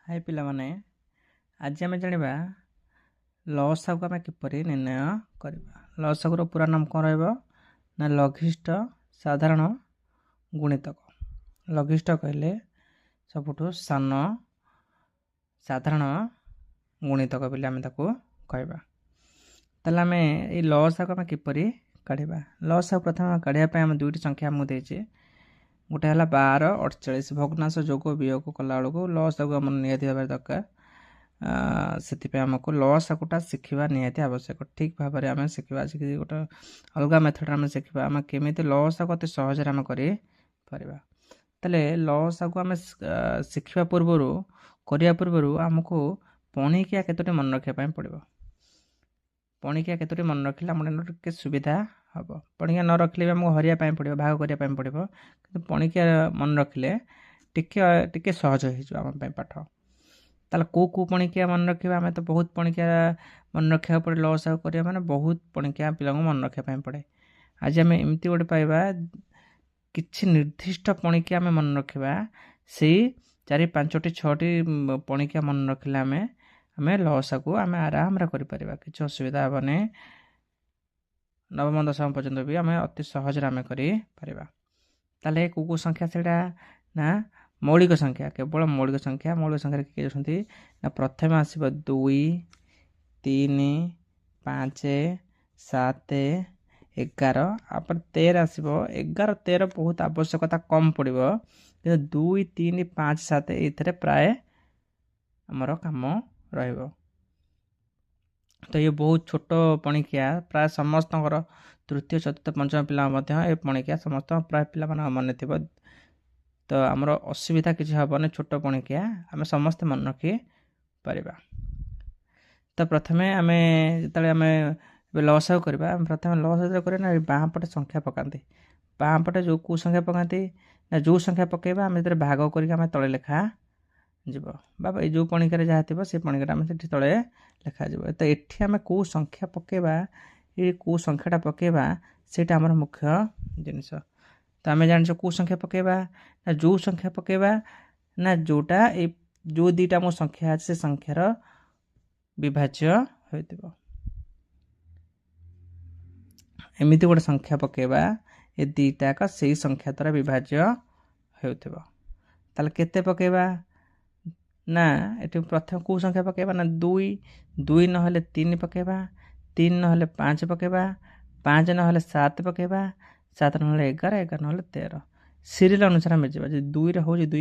High ପିଲାମାନେ, ଆଜି ଆମେ ଜାଣିବା ଲସାଗୁ ଆମେ କିପରି ନିର୍ଣ୍ଣୟ କରିବା। ଲସାଗୁର ପୁରା ନାମ କ'ଣ ରହିବ ନା ଲଘିଷ୍ଠ ସାଧାରଣ ଗୁଣିତକ। ଲଘିଷ୍ଠ କହିଲେ ସବୁଠୁ ସାନ ସାଧାରଣ ଗୁଣିତକ ବୋଲି ଆମେ ତାକୁ କହିବା। ତାହେଲେ ଆମେ ଏଇ ଲସାଗୁ ଆମେ କିପରି କାଢ଼ିବା? ଲସାଗୁ ପ୍ରଥମେ କାଢ଼ିବା ପାଇଁ ଆମେ ଦୁଇଟି ସଂଖ୍ୟା ଆମକୁ ଦେଇଛି। ଗୋଟେ ହେଲା 12 48। ଭଗ୍ନାଂଶ ଯୋଗ ବିୟୋଗ କଲାବେଳକୁ ଲସାଗୁ ଆମର ନିହାତି ଭାବରେ ଦରକାର। ସେଥିପାଇଁ ଆମକୁ ଲସାଗୁଟା ଶିଖିବା ନିହାତି ଆବଶ୍ୟକ। ଠିକ୍ ଭାବରେ ଆମେ ଶିଖିବା। ଆଜିକି ଗୋଟେ ଅଲଗା ମେଥଡ଼ରେ ଆମେ ଶିଖିବା ଆମେ କେମିତି ଲସାଗୁ ଅତି ସହଜରେ ଆମେ କରିପାରିବା। ତାହେଲେ ଲସାଗୁ ଆମେ ଶିଖିବା ପୂର୍ବରୁ, କରିବା ପୂର୍ବରୁ ଆମକୁ ପଣିକିଆ କେତୋଟି ମନେ ରଖିବା ପାଇଁ ପଡ଼ିବ। ପଣିକିଆ କେତୋଟି ମନେ ରଖିଲେ ଆମର ଟିକେ ସୁବିଧା ହେବ। ପଣିକିଆ ନ ରଖିଲେ ବି ଆମକୁ ହରିବା ପାଇଁ ପଡ଼ିବ, ଭାଗ କରିବା ପାଇଁ ପଡ଼ିବ। କିନ୍ତୁ ପଣିକିଆ ମନେ ରଖିଲେ ଟିକେ ଟିକେ ସହଜ ହେଇଯିବ ଆମ ପାଇଁ ପାଠ। ତାହେଲେ କେଉଁ କେଉଁ ପଣିକିଆ ମନେ ରଖିବା? ଆମେ ତ ବହୁତ ପଣିକିଆ ମନେ ରଖିବାକୁ ପଡ଼େ। ଲସାଗୁ କରିବା ମାନେ ବହୁତ ପଣିକିଆ ପିଲାଙ୍କୁ ମନେ ରଖିବା ପାଇଁ ପଡ଼େ। ଆଜି ଆମେ ଏମିତି ଗୋଟେ ପାଇବା, କିଛି ନିର୍ଦ୍ଦିଷ୍ଟ ପଣିକିଆ ଆମେ ମନେ ରଖିବା। ସେଇ 4 5ଟି 6ଟି ପଣିକିଆ ମନେ ରଖିଲେ ଆମେ ଲସାଗୁ ଆମେ ଆରାମରେ କରିପାରିବା, କିଛି ଅସୁବିଧା ହେବନି। ନବମ ଦଶମ ପର୍ଯ୍ୟନ୍ତ ବି ଆମେ ଅତି ସହଜରେ ଆମେ କରିପାରିବା। ତାହେଲେ କେଉଁ କେଉଁ ସଂଖ୍ୟା ସେଇଟା ନା ମୌଳିକ ସଂଖ୍ୟା, କେବଳ ମୌଳିକ ସଂଖ୍ୟା। ମୌଳିକ ସଂଖ୍ୟାରେ କିଏ ଅଛନ୍ତି ନା ପ୍ରଥମେ ଆସିବ 2 3 5 7 11, ତାପରେ 13 ଆସିବ। 11 13 ବହୁତ ଆବଶ୍ୟକତା କମ୍ ପଡ଼ିବ, କିନ୍ତୁ 2 3 5 7 ଏଇଥିରେ ପ୍ରାୟ ଆମର କାମ ରହିବ। ତ ଇଏ ବହୁତ ଛୋଟ ପଣିକିଆ, ପ୍ରାୟ ସମସ୍ତଙ୍କର ତୃତୀୟ ଚତୁର୍ଥ ପଞ୍ଚମ ପିଲା ମଧ୍ୟ ଏ ପଣିକିଆ ସମସ୍ତଙ୍କ ପ୍ରାୟ ପିଲାମାନଙ୍କ ମନେ ଥିବ। ତ ଆମର ଅସୁବିଧା କିଛି ହେବନି, ଛୋଟ ପଣିକିଆ ଆମେ ସମସ୍ତେ ମନେ ରଖିପାରିବା। ତ ପ୍ରଥମେ ଆମେ ଯେତେବେଳେ ଆମେ ଏବେ ଲସାଗୁ କରିବା, ଆମେ ପ୍ରଥମେ ଲସାଗୁ ଯେତେବେଳେ କରିବା ନା ବାଁ ପଟେ ସଂଖ୍ୟା ପକାନ୍ତି। ବାଁ ପଟେ ଯେଉଁ କେଉଁ ସଂଖ୍ୟା ପକାନ୍ତି ନା ଯେଉଁ ସଂଖ୍ୟା ପକାଇବା ଆମେ ସେଥିରେ ଭାଗ କରିକି ଆମେ ତଳେ ଲେଖା ଯିବ, ବା ଏଇ ଯେଉଁ ପଣିକାରେ ଯାହା ଥିବ ସେଇ ପଣିକାଟା ଆମେ ସେଠି ତଳେ ଲେଖାଯିବ। ତ ଏଠି ଆମେ କେଉଁ ସଂଖ୍ୟା ପକାଇବା, ଏ କେଉଁ ସଂଖ୍ୟାଟା ପକାଇବା ସେଇଟା ଆମର ମୁଖ୍ୟ ଜିନିଷ। ତ ଆମେ ଜାଣିଛୁ କେଉଁ ସଂଖ୍ୟା ପକାଇବା ନା ଯେଉଁ ସଂଖ୍ୟା ପକାଇବା ନା ଯେଉଁଟା ଏଇ ଯେଉଁ ଦୁଇଟା ମୋ ସଂଖ୍ୟା ଅଛି ସେ ସଂଖ୍ୟାର ବିଭାଜ୍ୟ ହୋଇଥିବ। ଏମିତି ଗୋଟେ ସଂଖ୍ୟା ପକାଇବା ଏ ଦୁଇଟା ଯାକ ସେଇ ସଂଖ୍ୟା ଦ୍ୱାରା ବିଭାଜ୍ୟ ହେଉଥିବ। ତାହେଲେ କେତେ ପକାଇବା ନା ଏଠି ପ୍ରଥମେ କେଉଁ ସଂଖ୍ୟା ପକାଇବା ନା 2, 2 ନହେଲେ 3 ପକାଇବା, 3 ନହେଲେ 5 ପକାଇବା, 5 ନହେଲେ 7 ପକାଇବା, 7 ନହେଲେ 11, 11 ନହେଲେ 13। ସିରିଏଲ୍ ଅନୁସାରେ ଆମେ ଯିବା। ଯଦି 2ରେ ହେଉଛି 2